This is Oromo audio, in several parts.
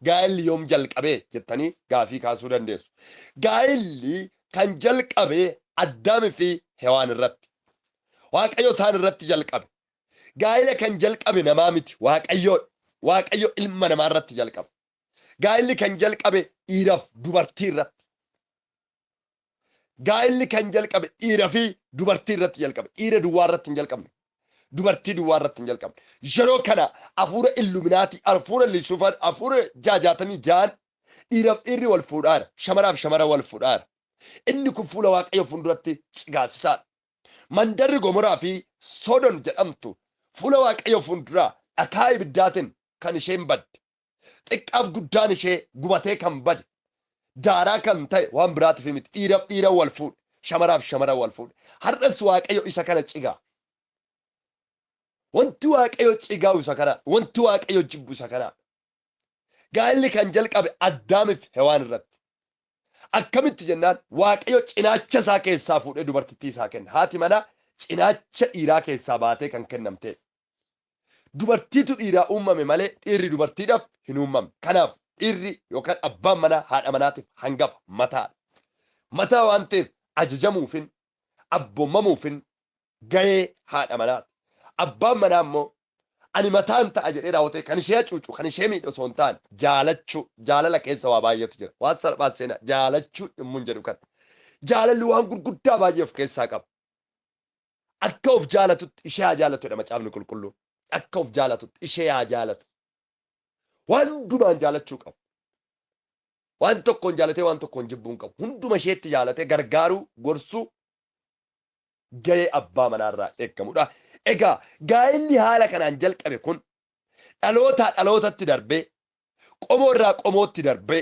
Gaa'elli yoom jalqabee jettanii gaafii kaasuu dandeessu. Gaa'elli kan jalqabe Addaamii fi Hewaan irratti. Waaqayyo isaan irratti jalqabe. Gaa'ela kan jalqabe namaa miti, Waaqayyoodha. Waaqayyo ilma namaa irratti jalqabe. Gaa'elli kan jalqabe dhiiraaf dubartii irratti. Gaa'elli kan jalqabe dhiira fi dubartii irratti jalqabe. Dhiira duwwaa irratti hin jalqabne. Dubartii duwwaa irratti hin jalqabne. Yeroo kana hafuura Illuminaatii, hafuura Lucifer, hafuura 666n dhiiraaf dhiirri wal fuudhaara. Shamaraaf shamara wal fuudhaara. Inni kun fuula Waaqayyo fuulduratti cigaasisaadha. Mandarri Gomoraa fi Sodon jedhamtu fuula Waaqayyo fuulduraa dhakaa ibiddaatiin kan isheen badde. Xiqqaaf guddaan ishee gubatee kan bade, daaraa kan ta'e waan biraatiif miti. Dhiiraaf dhiira wal fuudhe, shamaraaf shamara wal fuudhe. Har'as Waaqayyo isa kana cigaa. Wanti Waaqayyo cigaa'u isa kana, wanti Waaqayyo jibbu isa kana. Gaa'elli kan jalqabe Addaamiif Hewaan irratti. Akkamitti jennaan Waaqayyo cinaacha isaa keessaa fuudhee dubartittii isaa kenne. Haati manaa cinaacha dhiiraa keessaa baatee kan kennamtee. Dubartiitu dhiiraa uumame malee dhiirri dubartiidhaaf hin uumamne. Kanaaf dhiirri yookaan abbaan manaa haadha manaatiif hangafa, mataadha. Mataa waan ta'eef ajajamuufin, abboomamuufin gahee haadha manaati. Abbaan manaa immoo ani mataan ta'a jedhee raawwatee kan ishee hacuucu, kan ishee miidhu osoo hin taane jaalachuu, jaalala keessa waa baay'eetu jira. Waan salphaa seenaa jaalachuu yommuu hin jedhu kana. Jaalalli waan gurguddaa baay'ee of keessaa qaba. Akka of jaalatutti ishee haa jaalatu jedha Macaafni Qulqulluun. Akka of jaalatutti ishee haa jaalatu. Waan hundumaan jaalachuu qaba. Waan tokkoon jaalatee waan tokkoon jibbuu hin qabu. Hunduma isheetti jaalatee gargaaruu, gorsuu gahee abbaa manaarraa eeggamudha. Egaa gaa'elli haala kanaan jalqabe kun dhalootaa dhalootatti darbee, qomoo irraa qomootti darbee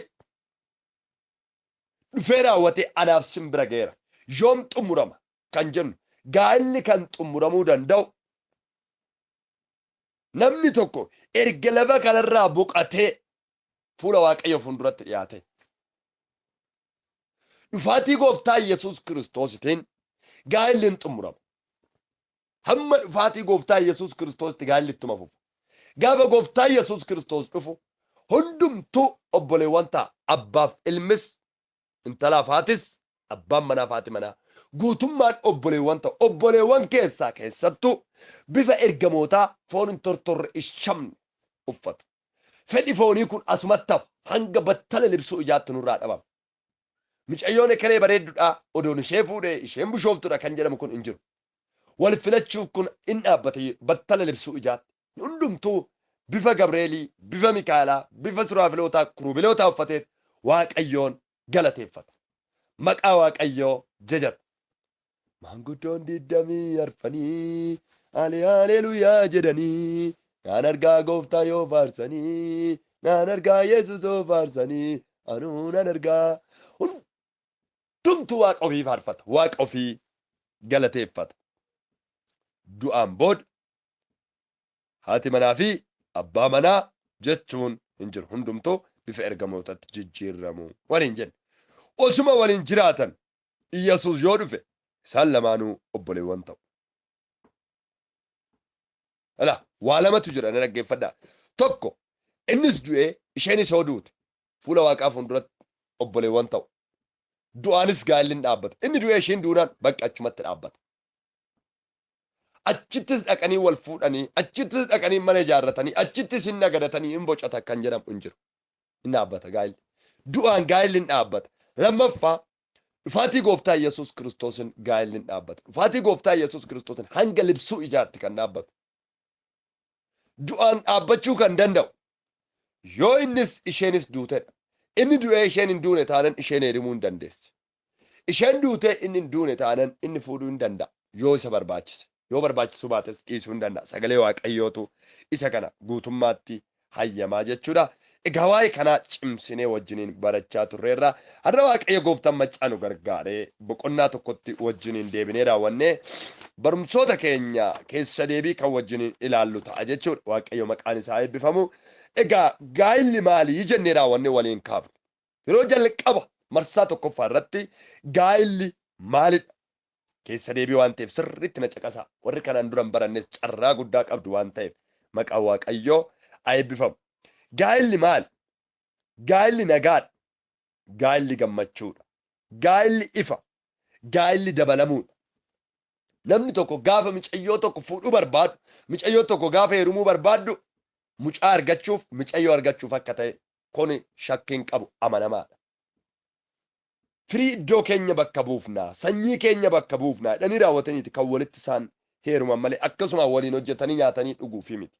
dhufee raawwatee anaaf sin bira ga'eera. Yoom xumurama kan jennu, gaa'elli kan xumuramuu danda'u namni tokko erga lafa kanarraa boqatee fuula Waaqayyo fuulduratti dhiyaate. Dhufaatii Gooftaa Yesuus Kiristoositiin gaa'elli hin xumurama. Hamma dhufaatii Gooftaa Yesuus Kiristoositti gaa'elli ittuma fufa. Gaafa Gooftaa Yesuus Kiristoos dhufu hundumtuu obboleewwan ta'a. Abbaaf ilmis, intalaaf haatis, abbaan manaaf haati manaa guutummaan obboleewwan ta'u. Obboleewwan keessaa keessattuu bifa ergamootaa foon hin tortorre hin shamne uffatu. Fedhi foonii kun asumatti hafa, hanga battala libsuu ijaatti nurraa dhabama. Micayyoon ekelee bareeddudha, odoon ishee fuudhee isheen bushooftudha kan jedhamu kun hin jiru. Wal filachuun kun in dhaabbata battala libsuu ijaatti. Hundumtuu bifa Gabreelii, bifa Mikaa'elaa, bifa Suraafilootaa, Kurubilootaa uffatee Waaqayyoon galateeffata. Maqaa Waaqayyoo jajata. Maanguddoon 24 hale haleluyaa jedhanii, naan argaa Gooftaa yoo faarsanii, naan argaa Yesuus yoo faarsanii, anuu nan argaa. Hundumtuu Waaqa ofii faarfata, Waaqa ofii galateeffata. Du'aan booda haati manaa fi abbaa manaa jechuun hin jiru. Hundumtuu bifa ergamootatti jijjiirramu waliin jenne. Osuma waliin jiraatan Iyyasuus yoo dhufe isaan lamaanuu obboleewwan ta'u. Alaa waa lamatu jira, na dhaggeeffadhaa. Tokko, innis du'ee isheenis yoo duute fuula Waaqaa fuulduratti obboleewwan ta'u. Du'aanis gaa'elli hin dhaabbata. Inni du'ee isheen duunaan bakka achumatti dhaabbata. Achittis dhaqanii wal fuudhanii, achittis dhaqanii mana ijaarratanii, achittis hin nagadatanii, hin bocatan kan jedhamu hin jiru. Hin dhaabbata gaa'elli. Du'aan gaa'elli hin dhaabbata. Lammaffaa, dhufaatii Gooftaa Yesuus Kiristoosin gaa'elli hin dhaabbata. Dhufaatii Gooftaa Yesuus Kiristoosin hanga libsuu ijaatti kan dhaabbatu. Du'aan dhaabbachuu kan danda'u yoo innis isheenis duutedha. Inni du'ee isheen hin duune taanan isheen heerumuu hin dandeessi. Isheen duutee inni hin duune taanan inni fuudhuu hin danda'a yoo isa barbaachise. Yoo barbaachisuu baates dhiisuu hin danda'a. Sagalee Waaqayyootu isa kana guutummaatti hayyamaa jechuudha. Egaa waa'ee kanaa cimsinee wajjiniin barachaa turreerra. Har'a Waaqayyo Gooftaan maccaa nu gargaaree boqonnaa tokkotti wajjiniin deebinee raawwannee barumsoota keenya keessa deebii kan wajjiniin ilaallu ta'a jechuudha. Waaqayyo maqaan isaa eebbifamu. Egaa gaa'illi maalii jennee raawwannee waliin kaafne. Yeroo jalqaba marsaa tokkoffaa irratti gaa'illi maalidha? Keessa deebii waan ta'eef sirriitti na caqasaa. Warri kanaan dura hin barannes carraa guddaa qabdu waan ta'eef maqaan Waaqayyoo haa eebbifamu. Gaa'illi maali? Gaa'illi nagaadha. Gaa'illi gammachuudha. Gaa'illi ifa. Gaa'illi dabalamuudha. Namni tokko gaafa micayyoo tokko fuudhuu barbaadu, micayyoo tokko gaafa heerumuu barbaaddu, mucaa argachuuf, micayyoo argachuuf akka ta'e kuni shakkiin qabu amanamaadha. Firii iddoo keenya bakka buufnaa, sanyii keenya bakka buufnaa jedhanii raawwataniiti kan walitti isaan heeruman malee akkasuma waliin hojjetanii nyaatanii dhuguufi miti.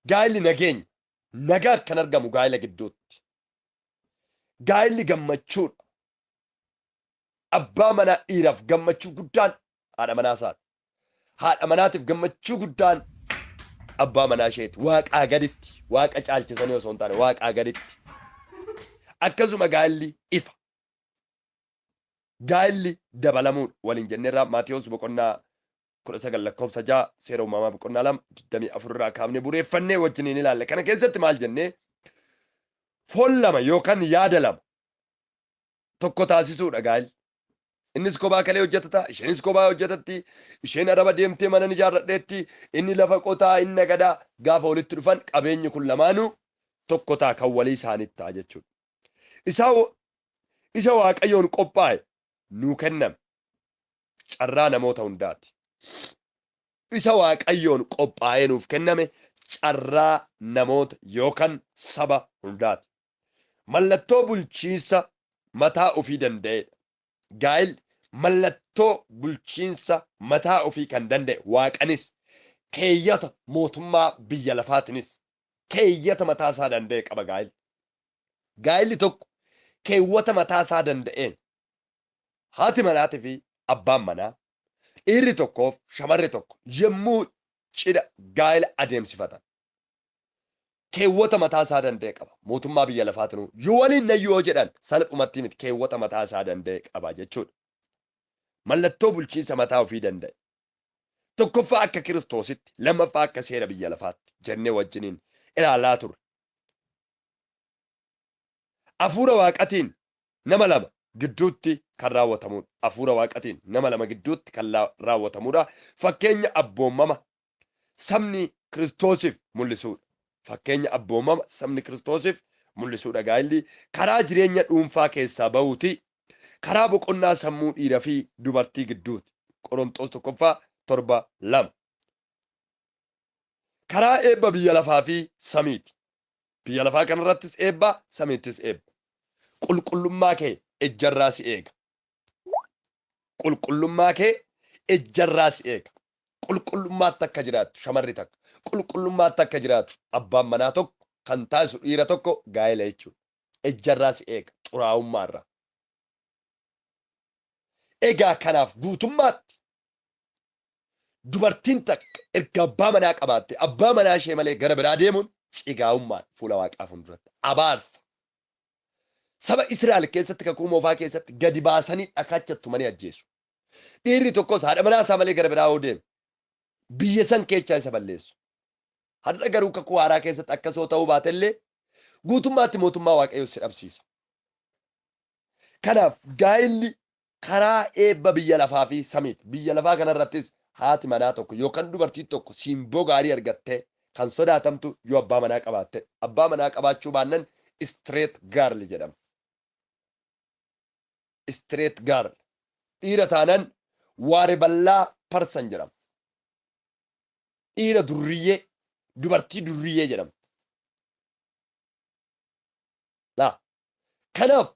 Gaa'illi nageenya, nagaa kan argamu gaa'ila gidduutti. Gaa'illi gammachuudha. Abbaa manaa dhiiraaf gammachuu guddaan haadha manaa isaati. Haadha manaatiif gammachuu guddaan abbaa manaa isheeti. Waaqaa gaditti, waaqa caalchisanii osoo hin taane waaqaa gaditti. Akkasuma gaa'illi ifa. Gaa'illi dabalamuudha waliin jenneerraa Maatiyos boqonnaa 19 lakkoofsa 6, seera uumamaa boqonnaa 2 24 irraa kaafnee bureeffannee wajjiniin ilaalle. Kana keessatti maal jennee? Foon lama yookaan yaada lama tokko taasisuudha gaa'illi. Innis kophaa kalee hojjetata, isheenis kophaa hojjetatti, isheen araba deemtee mana ijaarradheetti, inni lafa qotaa, inni nagadaa gaafa walitti dhufan qabeenyi kun lamaanuu tokko ta'a kan walii isaaniitti ta'a jechuudha. Isa Waaqayyoon qophaa'e nuu kenname carraa namoota hundaati. Isa Waaqayyoon qophaa'ee nuuf kenname carraa namoota yookaan saba hundaati. Mallattoo bulchiinsa mataa ofii danda'edha. Gaa'illi mallattoo bulchiinsa mataa ofii kan danda'e waaqanis keeyyata mootummaa biyya lafaatinis keeyyata mataa isaa danda'e qaba gaa'illi. Gaa'illi tokko keewwata mataa isaa danda'een haati manaatii fi abbaan manaa dhiirri tokkoof shamarri tokko yommuu cidha gaa'ila adeemsifatan keewwata mataa isaa danda'e qaba. Mootummaa biyya lafaatinuu yoo waliin nayyuu yoo jedhan salphumatti miti keewwata mataa isaa danda'e qaba jechuudha. Mallattoo bulchiinsa mataa ofii danda'e. Tokkoffaa akka Kiristoositti, lammaffaa akka seera biyya lafaatti jennee wajjiniin ilaalaa turre. Hafuura waaqatiin nama lama gidduutti kan raawwatamudha. Hafuura waaqatiin nama lama gidduutti kan raawwatamudha. Fakkeenya abboommama sabni Kiristoosiif mul'isuudha. Fakkeenya abboomama sabni Kiristoosiif mul'isuudha. Gaa'illi karaa jireenya dhuunfaa keessaa bahuuti. Karaa boqonnaa sammuu dhiiraa fi dubartii gidduuti. Qorontoos 1 7 2. Karaa eebba biyya lafaa fi samiiti. Biyya lafaa kanarrattis eebba, samiittis eebba. Qulqullummaa kee ejjarraa si eega. Qulqullummaa kee ejjarraa si eega. Qulqullummaatti akka jiraattu shamarri takka, qulqullummaatti akka jiraatu abbaan manaa tokko kan taasisu dhiira tokko gaa'ela jechuudha. Ejjarraa si eega xuraa'ummaarraa. Egaa kanaaf guutummaatti dubartiin takka erga abbaa manaa qabaatte abbaa manaa ishee malee gara biraa deemuun cigaa'ummaan fuula waaqaa fuulduratti abaarsa. Saba Israa'el keessatti kakuu moofaa keessatti gadi baasanii dhakaacha tumanii ajjeesu. Dhiirri tokkos haadha manaa isaa malee gara biraa yoo deeme biyya san keessaa isa balleessu. Har'a garuu kakuu haaraa keessatti akkasoo ta'uu baatellee guutummaatti mootummaa waaqayyoo si dhabsiisa. Kanaaf gaa'illi karaa eebba biyya lafaa fi samiiti. Biyya lafaa kanarrattis haati manaa tokko yookaan dubartiin tokko simboo gaarii argattee kan sodaatamtu yoo abbaa manaa qabaatte. Abbaa manaa qabaachuu baannan straight girl jedhama. Straight girl. Dhiira taanan waare ballaa parsan jedhama. Dhiira durriyyee, dubartii durriyyee jedhama. Laa. Kanaaf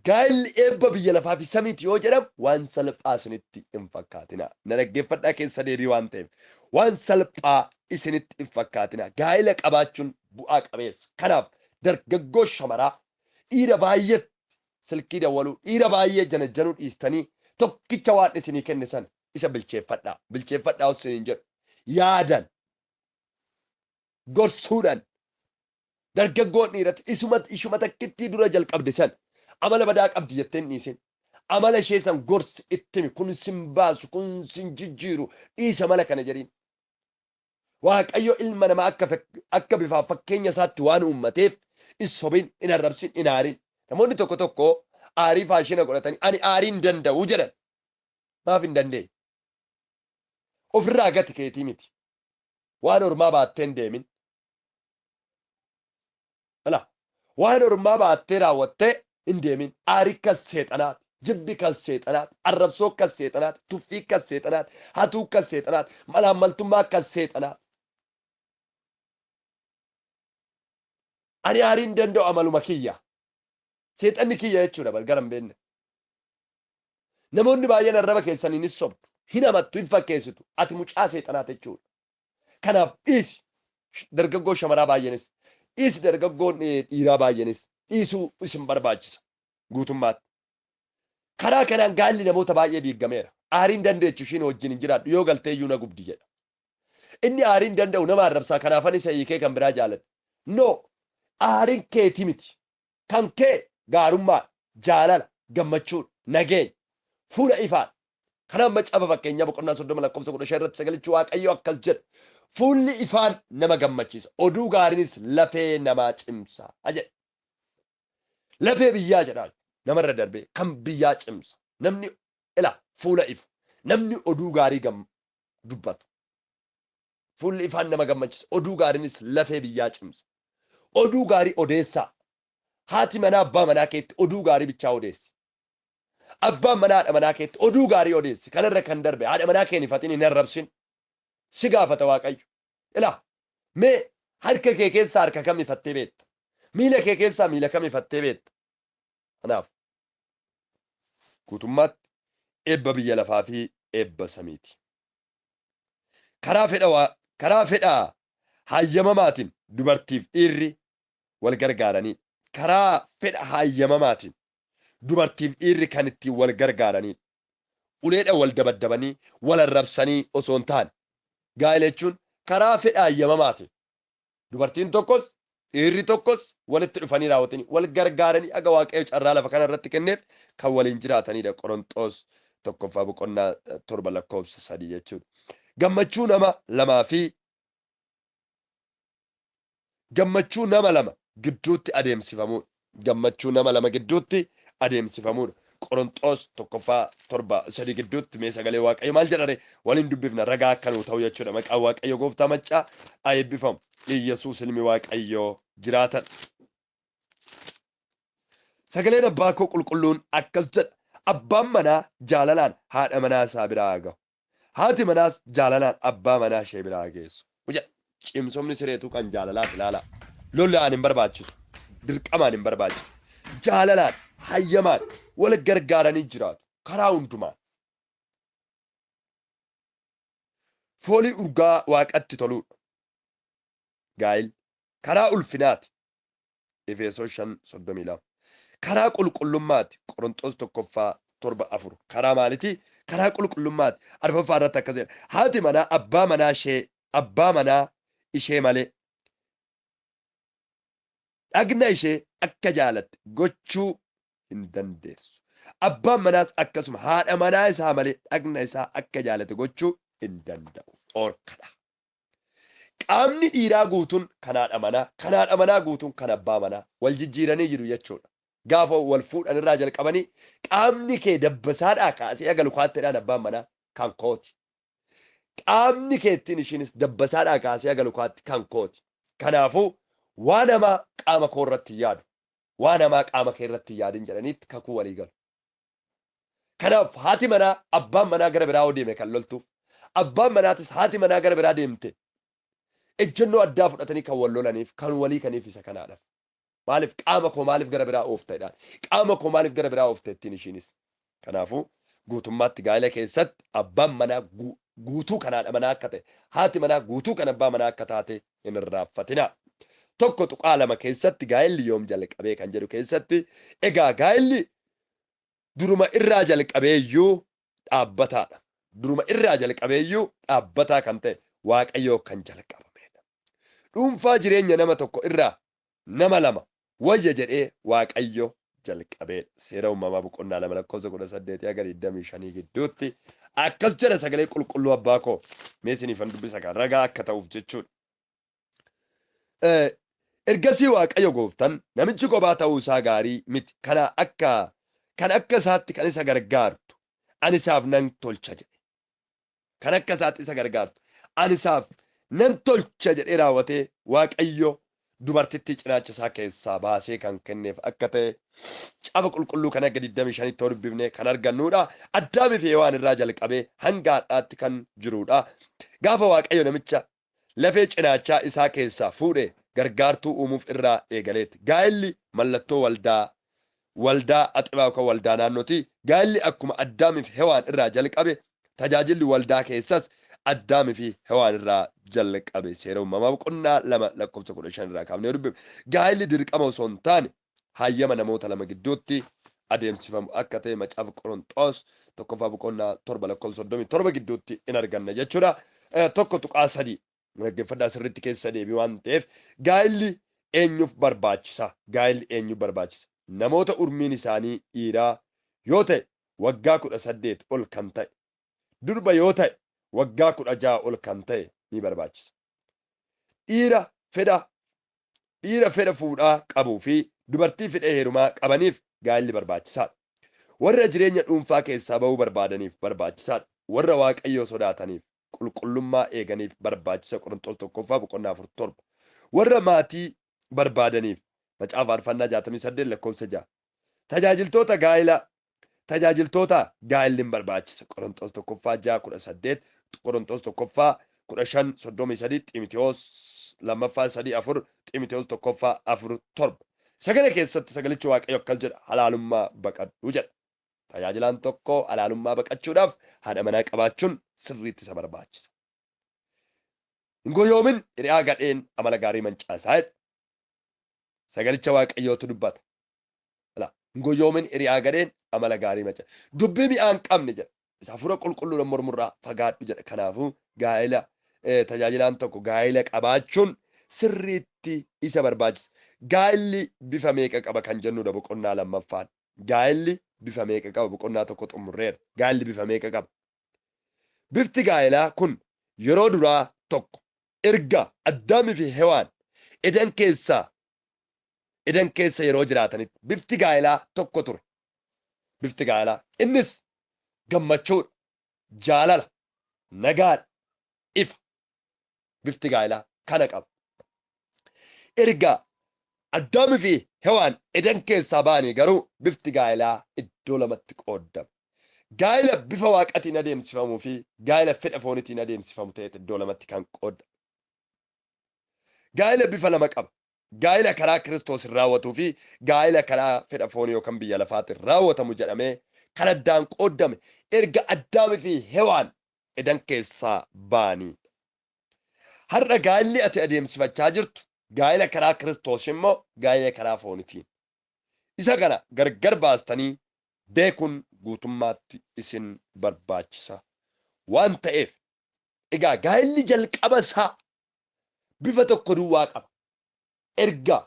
gaa'illi eebba biyya lafaa fi samiiti yoo jedhamu waan salphaa isinitti hin fakkaatina. Na dhaggeeffadhaa keessa deebii waan ta'eef waan salphaa isinitti hin fakkaatina. Gaa'ila qabaachuun bu'aa qabeessa. Kanaaf dargaggoo shamaraa dhiira baay'ee silkii dawwaluu, dhiira baay'ee janajjanuu dhiistanii tokkicha waan isinii kenne sana isa bilcheeffadhaa. Bilcheeffadhaa osoo isiniin jedhu yaadan gorsuudhaan dargaggoon dhiiratti ishuma takkittii dura jalqabde san amala badaa qabdi jettee hin dhiisin. Amala ishee san gorsi itti himi. Kun sin baasu, kun sin jijjiiru, dhiisa mala kana jedhiin. Waaqayyo ilma namaa akka bifaaf fakkeenya isaatti waan uummateef hin sobin, hin arrabsin, hin aarin. Namoonni tokko tokko aarii faashina godhatanii ani aarii hin danda'u jedhan. Maaf hin dandeenye? Ofirraa gati keetii miti. Waan ormaa baattee hin deemin. Ala. Waan ormaa baattee raawwattee hin deemin. Aarii kan seexanaati. Jibbi kan seexanaati. Arrabsoo kan seexanaati. Tuffii kan seexanaati. Hatuu kan seexanaati. Malaammaltummaa kan seexanaati. Ani aarii hin danda'u amaluma kiyya. Seexanni kiyya jechuudha bar gara hin beekne. Namoonni baay'een arraba keessanii ni sobdu. Hin amattu, hin fakkeessitu. Ati mucaa seexanaati jechuudha. Kanaaf dhiisi. Dargaggoo shamaraa baay'eenis. Dhiisi dargaggoon dhiiraa baay'eenis. Dhiisuu isin barbaachisa. Guutummaatti. Karaa kanaan gaa'elli namoota baay'ee diiggameera. Aariin dandeechu ishiin wajjin hin jiraadhu yoo galtee iyyuu na gubdi jedha. Inni aariin danda'u nama arrabsaa kanaafan isa hiikee kan biraa jaaladha. No! Aariin keeti miti. Kan kee gaarummaadha, jaalala, gammachuudha, nageenya, fuula ifaadha. Kanaaf macaafa fakkeenyaa boqonnaa 30 lakkoofsa 15 irratti sagalichi Waaqayyoo akkas jedha. Fuulli ifaan nama gammachiisa, oduu gaariinis lafee namaa cimsa jedha. Lafee biyyaa jedha namarra darbee kan biyyaa cimsa. Namni ila fuula ifu, namni oduu gaarii dubbatu. Fuulli ifaan nama gammachiisa, oduu gaariinis lafee biyyaa cimsa. Oduu gaarii odeessaa. Haati manaa abbaa manaa keetti oduu gaarii bichaa odeessi. Abbaan manaa haadha manaa keetti oduu gaarii odeessi. Kanarra kan darbe haadha manaa kee hin hifatin hin arrabsin. Si gaafata Waaqayyo. Ilaa mee harka kee keessaa harka kam ifattee beekta? Miila kee keessaa miila kam ifattee beekta? Kanaaf guutummaatti eebba biyya lafaa fi eebba samiiti. Karaa fedha karaa fedha hayyamamaatiin dubartiif dhiirri wal gargaaraniidha. Karaa fedha hayyamamaatiin dubartiif dhiirri kan ittiin wal gargaaraniidha. Uleedhaan wal dabaddabanii, wal arrabsanii osoo hin taane. Gaa'ela jechuun karaa fedha hayyamamaatiin dubartiin tokkos dhiirri tokkos walitti dhufanii raawwatanii wal gargaaranii aga Waaqayyo carraa lafa kana irratti kenneef kan waliin jiraatanidha. Qoronxoos tokkoffaa boqonnaa 7 lakkoofsa 3 jechuudha. Gammachuu nama lamaa fi gammachuu nama lama gidduutti adeemsifamuudha. Gammachuu nama lama gidduutti adeemsifamuudha. Qoronxoos tokkoffaa 7 3 gidduutti mee sagalee Waaqayyo maal jedhare waliin dubbifna ragaa akka nuu ta'u jechuudha. Maqaan Waaqayyo gooftaa maccaa haa eebbifamu. Iyyasuus ilmi Waaqayyoo jiraatadha. Sagaleen abbaa koo qulqulluun akkas jedha. Abbaan manaa jaalalaan haadha manaa isaa biraa haa gahu. Haati manaas jaalalaan abbaa manaa ishee bira haa geessu. Jedha. Cimsomni sireetuu kan jaalalaati ilaalaa. Lolaan hin barbaachisu. Dirqamaan hin barbaachisu. Jaalalaan, hayyamaan, wal gargaaranii jiraatu. Karaa hundumaan. Foolii urgaa Waaqatti toluudha. Gaa'illi karaa ulfinaati. Efesoon 5:32. Karaa qulqullummaati. Qoronxoos tokkoffaa 7 4. Karaa maaliti? Karaa qulqullummaati. Arfaffaa irratti akkas jedha. Haati manaa abbaa manaa ishee abbaa manaa ishee malee dhagna ishee akka jaalatte gochuu hin dandeessu. Abbaan manaas akkasuma haadha manaa isaa malee dhagna isaa akka jaalate gochuu hin danda'u. Dhorkadha. Qaamni dhiiraa guutuun kan haadha manaa, kan haadha manaa guutuun kan abbaa manaa wal jijjiiranii jiru jechuudha. Gaafa wal fuudhan irraa jalqabanii qaamni kee dabbasaadhaa kaasee haga lukaattiidhaan abbaan manaa kan kooti. Qaamni keettiin ishiinis dabbasaadhaa kaasee haga lukaatti kan kooti. Kanaafuu waan hamaa qaama koo irratti hin yaadu. Waan hamaa qaama kee irratti hin yaadin jedhaniitti kakuu walii galu. Kanaaf haati manaa abbaan manaa gara biraa yoo deeme kan loltuuf, abbaan manaatis haati manaa gara biraa deemte ejjennoo addaa fudhatanii kan wal lolaniif kan walii kaniif isa kanaadhaaf. Maaliif qaama koo maaliif gara biraa oofta jedhaan. Qaama koo maaliif gara biraa oofta jettiin ishiinis. Kanaafuu guutummaatti gaa'ela keessatti abbaan manaa guutuu kan haadha manaa akka ta'e, haati manaa guutuu kan abbaa manaa akka taate hin irraanfatinaa. 1.2 keessatti gaa'elli yoom jalqabee kan jedhu keessatti egaa gaa'elli duruma irraa jalqabee iyyuu dhaabbataadha. Duruma irraa jalqabee iyyuu dhaabbataa kan ta'e Waaqayyoo kan jalqabameedha. Dhuunfaa jireenya nama tokko irraa nama lama wayya jedhee Waaqayyo jalqabeedha. Seera uumamaa boqonnaa 2 lakkoofsa 18 haga 25 gidduutti akkas jedha sagalee qulqulluu abbaa koo. Mee isiniifan dubbisa kan ragaa akka ta'uuf jechuudha. Ergasii Waaqayyo gooftan namichi kophaa ta'uu isaa gaarii miti kana akka kan akka isaatti kan isa gargaartu ani isaaf nan tolcha jedhe. Kan akka isaatti isa gargaartu ani isaaf nan tolcha jedhee raawwatee Waaqayyo dubartittii cinaacha isaa keessaa baasee kan kenneef akka ta'e caba qulqulluu kan akka 25tti dubbifne kan argannudha. Addaamii fi Hewaan irraa jalqabee hanga har'aatti kan jirudha. Gaafa Waaqayyo namicha lafee cinaachaa isaa keessaa fuudhe gargaartuu uumuuf irraa eegaleetti. Gaa'elli mallattoo waldaa axibaa yookaan waldaa naannooti. Gaa'elli akkuma Addaamii fi Hewaan irraa jalqabe tajaajilli waldaa keessas Addaamii fi Hewaan irraa jalqabe. Seera uumamaa boqonnaa 2 lakkoofsa 15 irraa kaafnee dubbifne. Gaa'elli dirqama osoo hin taane hayyama namoota lama gidduutti adeemsifamu akka ta'e Macaafa Qoronxoos tokkoffaa boqonnaa 7 lakkoofsa 37 gidduutti in arganna jechuudha. 1.3 dhaggeeffadhaa sirriitti keessa deebii waan ta'eef, gaa'elli eenyuuf barbaachisa? Gaa'elli eenyuuf barbaachisa? Namoota urmiin isaanii dhiiraa yoo ta'e waggaa 18 ol kan ta'e, durba yoo ta'e waggaa 16 ol kan ta'e ni barbaachisa. Dhiira fedha fuudhaa qabuu fi dubartii fedha heerumaa qabaniif gaa'elli barbaachisaadha. Warra jireenya dhuunfaa keessaa ba'uu barbaadaniif barbaachisaadha. Warra Waaqayyoo sodaataniif, qulqullummaa eeganiif barbaachisa. Qorontos tokkoffaa boqonnaa 4 7. Warra maatii barbaadaniif, Macaafa Faarfannaa 68 lakkoofsa 6. Tajaajiltoota gaa'ela tajaajiltoota gaa'elli hin barbaachisa. Qorontos tokkoffaa 6 18, Qorontos tokkoffaa 15 33, Ximitewoos lammaffaa 3 4, Ximitewoos tokkoffaa 4 7. Sagale keessatti sagalichi Waaqayyo akkas jedha: halaalummaa baqadhu jedha. Tajaajilaan tokko halaalummaa baqachuudhaaf haadha manaa qabaachuun sirriitti isa barbaachisa. Hin goyoomin, hiriyaa gadheen amala gaarii mancaasaa jedha. Sagalicha Waaqayyootu dubbata. Hin goyoomin, hiriyaa gadheen amala gaarii mancaasa. Dubbii mi'aa hin qabne jedha. Isa hafuura qulqulluudhaan mormurraa fagaadhu jedha. Kanaafuu gaa'ela tajaajilaan tokko gaa'ela qabaachuun sirriitti isa barbaachisa. Gaa'elli bifa meeqa qaba kan jennudha boqonnaa lammaffaan. Gaa'elli bifa meeqa qaba? Boqonnaa tokko xumurreera. Gaa'elli bifa meeqa qaba? Bifti gaa'elaa kun yeroo duraa tokko erga Addaamii fi Hewaan Eden keessa yeroo jiraatanitti bifti gaa'elaa tokko ture. Bifti gaa'elaa innis gammachuudha, jaalala, nagaadha, ifa. Bifti gaa'elaa kana qaba. Erga Addaamii fi Hewaan Eden keessaa ba'anii garuu bifti gaa'elaa iddoo lamatti qooddama. Gaa'ela bifa waaqatiin adeemsifamuu fi gaa'ela fedha foonitiin adeemsifamu ta'eet iddoo lamatti kan qooddame. Gaa'ela bifa lama qaba. Gaa'ela karaa Kiristoos raawwatuu fi gaa'ela karaa fedha foonii yookaan biyya lafaatiin raawwatamu jedhamee kan addaan qooddame erga Addaamii fi Hewaan Eden keessaa ba'anii. Har'a gaa'elli ati adeemsifachaa jirtu gaa'ela karaa Kiristoos immoo gaa'ela karaa foonitiin. Isa kana gargar baastanii beekuun guutummaatti isin barbaachisa waan ta'eef, egaa gaa'elli jalqaba isaa bifa tokko duwwaa qaba. Erga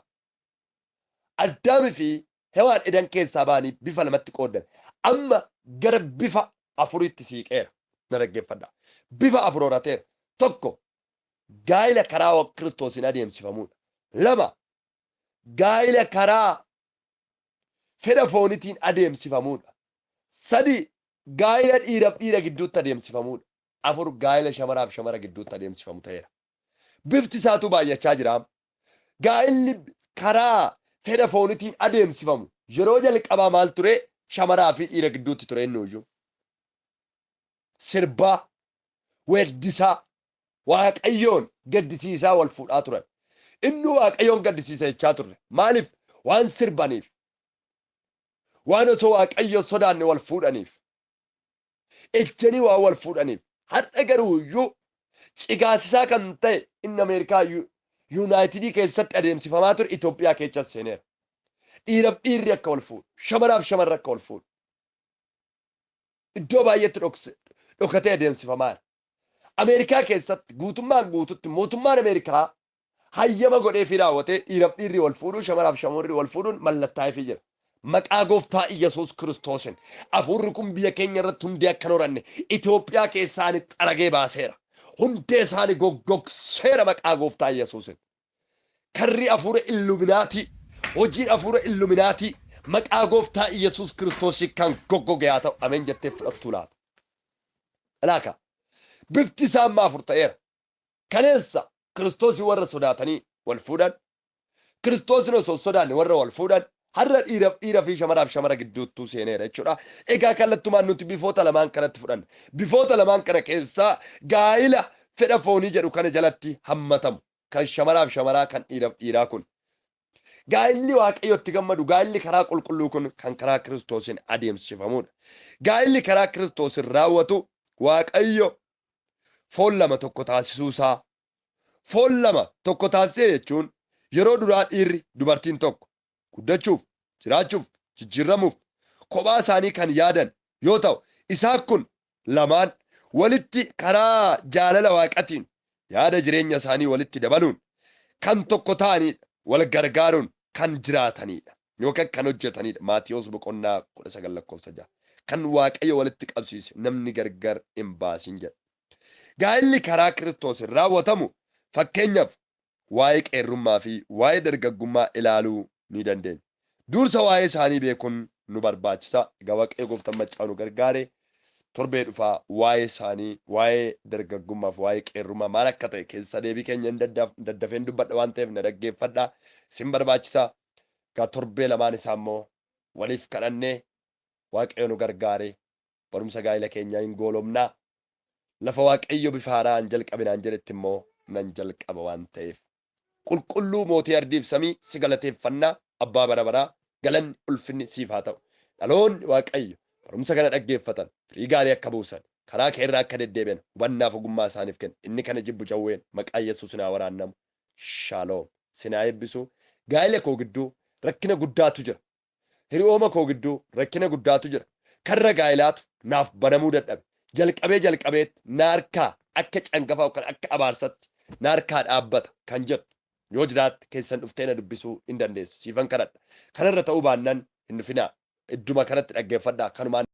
Addaamii fi Hewaan Eden keessaa ba'anii bifa lamatti qooddame. Amma gara bifa afuritti siiqeera. Na dhaggeeffadhaa. Bifa afur horateera. Tokko, gaa'ela karaa Kiristoosiin adeemsifamudha. Lama, gaa'ela karaa fedha foonitiin adeemsifamudha. Sadi, gaa'ela dhiiraaf dhiira gidduutti adeemsifamudha. Afur, gaa'ela shamaraaf shamara gidduutti adeemsifamu ta'eera. Bifti isaatu baay'achaa jira. Gaa'elli karaa fedha foonitiin adeemsifamu yeroo jalqabaa maal ture? Shamaraa fi dhiira gidduutti ture inni iyyuu. Sirbaa, weeddisaa, Waaqayyoon gaddisiisaa wal fuudhaa turan. Inni Waaqayyoon gaddisiisa jechaa turre. Maaliif? Waan sirbaniif. Waan osoo Waaqayyoon sodaanne wal fuudhaniif. Ejjanii waan wal fuudhaniif. Har'a garuu iyyuu cigaasisaa kan ta'e inni Ameerikaa Yuunaayitidii keessatti adeemsifamaa ture Itoophiyaa keessas seeneera. Dhiiraaf dhiirri akka wal fuudhu, shamaraaf shamarri akka wal fuudhu. Iddoo baay'eetti dhokatee adeemsifamaa jira. Ameerikaa keessatti guutummaan guututti mootummaan Ameerikaa hayyama godhee fi raawwatee dhiiraaf dhiirri wal fuudhuu, shamaraaf shamarri wal fuudhuun mallattaa'eefii jira. Maqaa Gooftaa Iyyasuus Kiristoosin hafuurri kun biyya keenya irratti hundee akka hin horanne Itoophiyaa keessaa ani xaragee baaseera. Hundee isaanii goggogseera maqaa Gooftaa Iyyasuusin. Karri hafuura Illuminaatii, hojiin hafuura Illuminaatii maqaa Gooftaa Iyyasuus Kiristoosii kan goggoge haa ta'u. Ameen jettee fudhattuu laata? Ilaaka. Bifti isaa amma afur ta'eera. Kaleessa Kiristoosii warra sodaatanii wal fuudhan. Kiristoosin osoo sodaanne warra wal fuudhan har'a dhiiraaf dhiira fi shamaraaf shamara gidduuttuu seeneera jechuudha. Egaa kallattumaan nuti bifoota lamaan kanatti fudhanna. Bifoota lamaan kana keessaa gaa'ila fedha foonii jedhu kana jalatti hammatamu. Kan shamaraaf shamaraa, kan dhiiraaf dhiiraa kun. Gaa'illi Waaqayyotti gammadu, gaa'illi karaa qulqulluu kun kan karaa Kiristoosiin adeemsifamudha. Gaa'illi karaa Kiristoosiin raawwatu Waaqayyo foon lama tokko taasisuu isaa. Foon lama tokko taasisee jechuun yeroo duraa dhiirri dubartiin tokko guddachuuf, jiraachuuf, jijjiirramuuf kophaa isaanii kan yaadan yoo ta'u, isaan kun lamaan walitti karaa jaalala Waaqatiin yaada jireenya isaanii walitti dabaluun kan tokko ta'anidha. Wal gargaaruun kan jiraatanidha yookaan kan hojjetanidha. Maatiyos boqonnaa 19 lakkoofsa 6. Kan Waaqayyo walitti qabsiise namni gargar hin baasin jedha. Gaa'illi karaa Kiristoosiin raawwatamu, fakkeenyaaf waa'ee qeerrummaa fi waa'ee dargaggummaa ilaaluu ni dandeenya. Dursa waa'ee isaanii beekuun nu barbaachisa. Egaa Waaqayyo gooftaan maccaa nu gargaare, torbee dhufaa waa'ee isaanii, waa'ee dargaggummaa fi waa'ee qeerrummaa maal akka ta'e keessa deebii keenya hin daddafeen dubbadha waan ta'eef na dhaggeeffadha. Isin barbaachisa. Egaa torbee lamaan isaa immoo waliif kadhannee, Waaqayyo nu gargaare, barumsa gaa'ila keenyaa hin goolomnaa. Lafa Waaqayyo bifa haaraan jalqabinaan jedhetti immoo nan jalqaba waan ta'eef. Qulqulluu mootii ardiif samii, si galateeffannaa. Abbaa bara baraa, galanni ulfinni siif haa ta'u. Dhaloonni Waaqayyo barumsa kana dhaggeeffatan firii gaarii akka buusan, karaa kee irraa akka deddeebi'an hubannaaf ogummaa isaaniif kenna. Inni kana jibbu jawween maqaa Yesuus naa waraannamu. Shaaloom. Sinaa eebbisu. Gaa'ila koo gidduu rakkina guddaatu jira. Hiriyooma koo gidduu rakkina guddaatu jira. Karra gaa'ilaatu naaf banamuu dadhabe. Jalqabee jalqabeetti na harkaa akka cangafaa yookaan akka abaarsatti na harkaa dhaabbata kan jettu yoo jiraatte, keessan dhuftee na dubbisuu hin dandeessu. Siifan kadhadha. Kanarra ta'uu baannaan hin dhufinaa. Idduma kanatti dhaggeeffadhaa. Kanumaan.